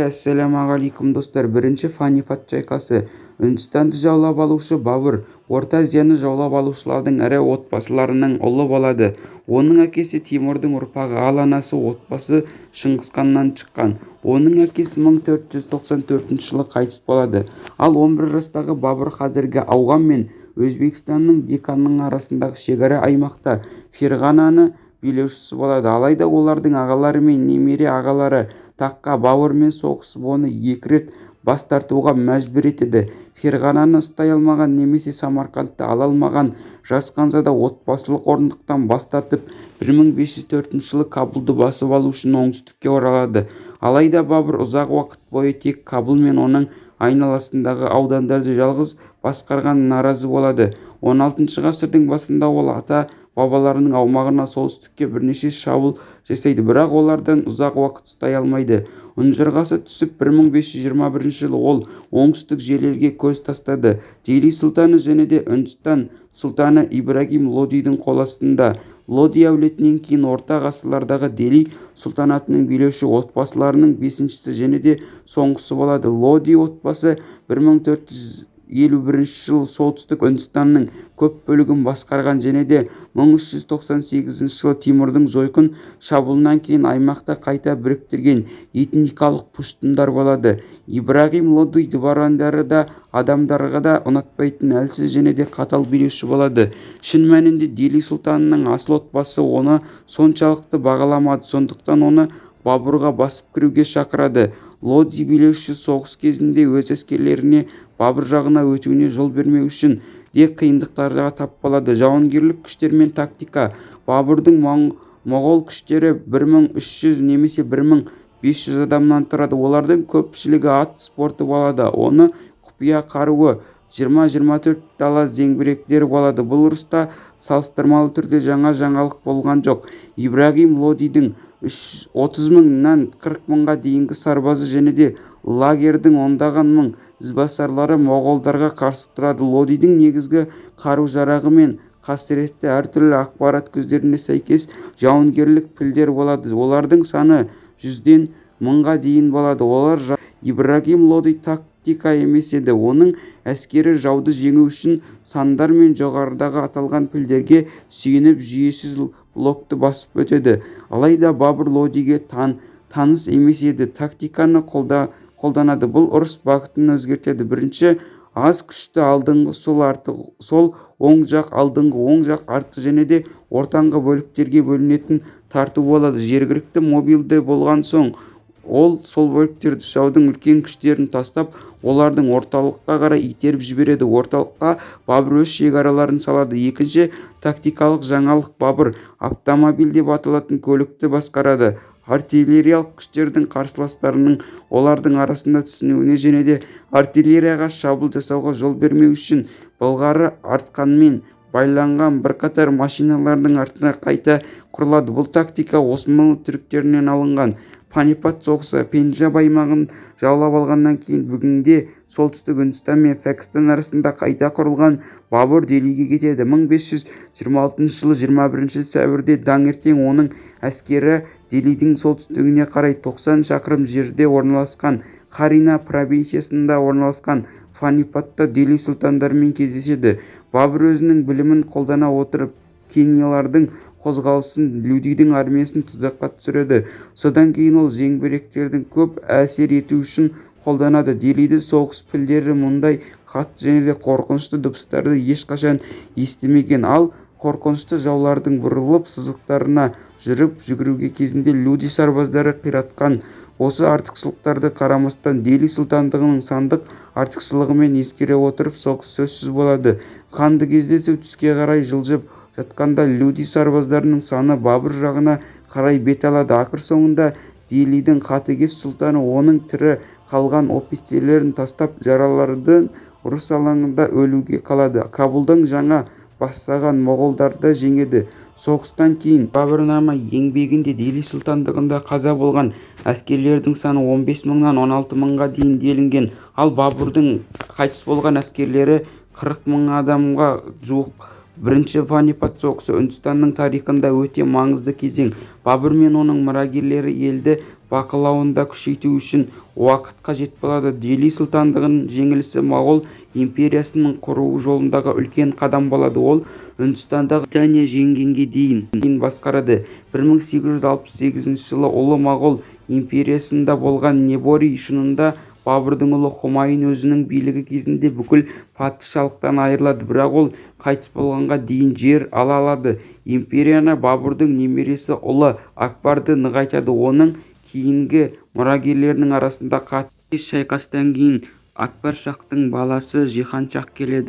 Ассалаумағалейкум, достар! Бірінші Панипат шайқасы. Үндістанды жаулап алушы Бабыр Орта Азияны жаулап алушылардың ірі отбасыларының ұлы болады. Оның әкесі Тимурдың ұрпағы, ал анасы отбасы Шыңғысханнан шыққан. Оның әкесі 1494 жылы қайтыс болады. Ал 11 жастағы Бабыр қазіргі Ауған мен Өзбекстанның Деканның арасындағы шекара аймақта Ферғананы билеушісі болады. Алайда олардың ағалары мен немере ағалары таққа Бабырмен соғысып, оны екі рет бас тартуға мәжбүр етеді. Ферғананы ұстай алмаған немесе Самарқандты ала алмаған жас ханзада отбасылық орындықтан бас тартып, 1504 жылы Кабулды басып алу үшін оңтүстікке оралады. Алайда Бабыр ұзақ уақыт бойы тек Кабул мен оның айналасындағы аудандарды жалғыз басқарғанына наразы болады. 16 ғасырдың басында ол ата-бабаларының аумағына, солтүстікке бірнеше шабуыл жасайды, бірақ олардан ұзақ уақыт ұстай алмайды. Ұнжырғасы түсіп, 1521 жылы ол оңтүстік жерлерге көз тастады. Дели сұлтаны және де Үндістан сұлтаны Ибрагим Лодидің қол астында. Лоди әулетінен кейін орта ғасырлардағы Дели сұлтанатының билеуші отбасыларының бесіншісі және де соңғысы болады. Лоди отбасы 1451 жылы солтүстік Үндістанның көп бөлігін басқарған және де 1398 жылы Тимурдың жойқын шабуылынан кейін аймақты қайта біріктірген этникалық пуштундар болады. Ибрагим Лоди дворяндарды да, адамдарға да ұнатпайтын әлсіз және де қатал билеуші болады. Шын мәнінде Дели сұлтанының асыл отбасы оны соншалықты бағаламады, сондықтан оны Бабурға басып кіруге шақырады. Лоди билеушісі соғыс кезінде өз әскерлеріне Бабур жағына өтуіне жол бермеу үшін де қиындықтарға тап болады. Жауынгерлік күштер мен тактика. Бабурдың моғол күштері 1300 немесе 1500 адамнан тұрады. Олардың көпшілігі ат спорты болады. Оны құпия қаруы 20-24 дала зеңбіректері болады. Бұл ұрыста салыстырмалы түрде жаңа жаңалық болған жоқ. Ибрагим Лодидің 30 мыңнан 40 мыңға дейінгі сарбазы және де лагердің ондаған мың ізбасарлары моғолдарға қарсы тұрады. Лодидің негізгі қару-жарағы мен қасіретті әртүрлі ақпарат көздеріне сәйкес жауынгерлік пілдер болады. Олардың саны жүзден мыңға дейін болады. Олар Ибрагим Лоди тактика емес еді. Оның әскері жауды жеңу үшін сандар мен жоғарыдағы аталған пілдерге сүйеніп, жүйесіз блокты басып өтеді. Алайда Бабур Лодиге таныс емес еді тактиканы қолданады. Бұл ұрыс бағытын өзгертеді. Бірінші аз күшті алдыңғы сол, арты сол, оң жақ, алдыңғы оң жақ, артқы және де ортаңғы бөліктерге бөлінетін тарту болады. Жергілікті мобильді болған соң, ол сол бөліктерді жаудың үлкен күштерін тастап, олардың орталыққа қарай итеріп жібереді. Орталыққа Бабыр өз шекараларын салады. Екінші тактикалық жаңалық: Бабыр автомобиль деп аталатын көлікті басқарады. Артиллериялық күштердің қарсыластарының олардың арасында түсуіне және де артиллерияға шабуыл жасауға жол бермеу үшін былғары арқанмен байланған бірқатар машиналардың артына қайта құрылады. Бұл тактика османлы түріктерінен алынған. Панипат соғысы. Пенджаб аймағын жаулап алғаннан кейін бүгінде солтүстік Үндістан мен Пәкістан арасында қайта құрылған Бабур Делиге кетеді. 1526 жылы 21 сәуірде таңертең оның әскері Делидің солтүстігіне қарай 90 шақырым жерде орналасқан Харинаа провинциясында орналасқан Панипатта Дели сұлтандарымен кездеседі. Бабур өзінің білімін қолдана отырып, кенилардың қозғалысын, Лудидің армиясын тұзаққа түсіреді. Содан кейін ол зеңбіректердің көп әсер ету үшін қолданады. Делиді соғыс пілдері мұндай қатты және де қорқынышты дыбыстарды ешқашан естімеген. Ал қорқынышты жаулардың бұрылып, сызықтарына жүріп жүгіруге кезінде Люди сарбаздары қиратқан. Осы артықшылықтарды қарамастан, Дели сұлтандығының сандық артықшылығымен ескере отырып, соғыс сөзсіз болады. Қанды кездесу түске қарай жылжып жатқанда Люди сарбаздарының саны Бабур жағына қарай бет алады. Ақыр соңында Делидің қатыгез сұлтаны оның тірі қалған офицерлерін тастап, жараларды ұрыс алаңында өлуге қалады. Кабулдан жаңа бастаған моғолдарды жеңеді. Соғыстан кейін Бабырнама еңбегінде Дели сұлтандығында қаза болған әскерлердің саны 15 мыңнан 16 мыңға дейін делінген. Ал Бабурдың қайтыс болған әскерлері 40 мың адамға жуық. Бірінші Панипат соғысы Үндістанның тарихында өте маңызды кезең. Бабур мен оның мұрагерлері елді Бақылауын да күшейту үшін уақыт қажет болады. Дели сұлтандығының жеңілісі Моғол империясының құруы жолындағы үлкен қадам болады. Ол Үндістанды Британия жеңгенге дейін басқарады. 1868 жылы Ұлы Моғол империясында болған Небори. Шынында Бабырдың ұлы Хумаюн өзінің билігі кезінде бүкіл патшалықтан айырылады, бірақ ол қайтыс болғанға дейін жер ала алады. Империяны Бабурдың немересі ұлы Акбарды нығайтады, оның кейінгі мұрагерлерінің арасында қатыгез шайқастан кейін Акбар шахтың баласы Жиһаншах келеді.